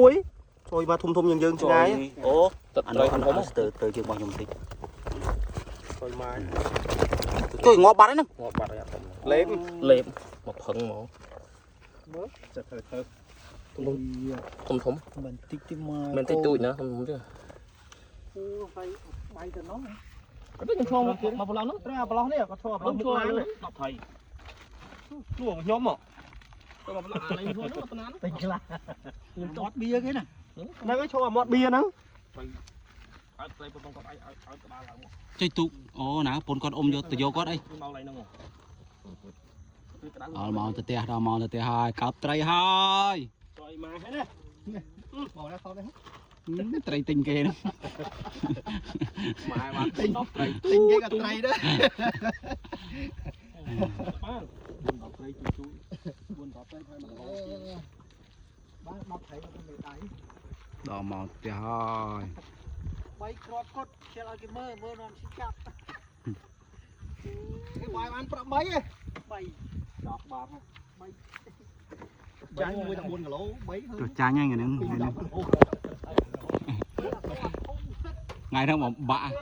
មួយជួយមកធំធំយ៉ាងយើងឆ្ងាយ អូ ទឹក អានោះ ត្រីធំធំ ស្ទើទៅជាងរបស់ខ្ញុំតិច ជួយមក ជួយងាប់បាត់ហើយហ្នឹង ងាប់បាត់ហើយអត់ធំ លេប លេបមកផឹងហ្មង ចិត្តទៅទៅ ធំធំ មិនតិចទីមក មិនតិចទូចណាធំធំទេ អូបាយបាយទៅនោះ គាត់ខ្ញុំឆ្លងមកប្រឡងហ្នឹង ត្រូវអាប្រឡោះនេះគាត់ធ្វើអាប្រឡោះ ខ្ញុំឆ្លង មុខឡាន 10ថៃ ជួខ្ញុំហ៎ ទៅមកប្រឡងអានេះខ្លួនហ្នឹងប៉ុណ្ណា ពេញខ្លះខ្ញុំមាត់បៀគេណា ហ្នឹងឯងចូលអាមាត់បៀហ្នឹង អត់ត្រីប៉ុណ្ណឹងគាត់ឲ្យឲ្យក្បាលឡើងមក ចុយទូកអូណាពូនគាត់អ៊ំយកទៅយកគាត់អី មកឡើងហ្នឹងគឺក្តៅ ដល់មកទៅផ្ទះដល់មកទៅផ្ទះហើយកោបត្រីហើយ ជួយមកហើយណា បងណាថតនេះ ត្រីទិញគេហ្នឹង ម៉ែបានទិញ10ត្រី ទិញគេក៏ត្រីដែរ បាន10ត្រីជួយជួយ 4 10ត្រីហើយ1គីឡូជាងបាន10ត្រីទៅមេដៃ ដល់មកផ្ទះហើយ បីគ្រាប់គាត់ខ្ជិលឲ្យគេមើលមើលនាំស៊ីចាប់ គេបាយបាន8ឯង បី 10បាតចាញ់មួយតែ4គីឡូ3 ទោះចាញ់ហ្នឹងថ្ងៃហ្នឹង 10គីឡូ ថ្ងៃហ្នឹងបំបាក់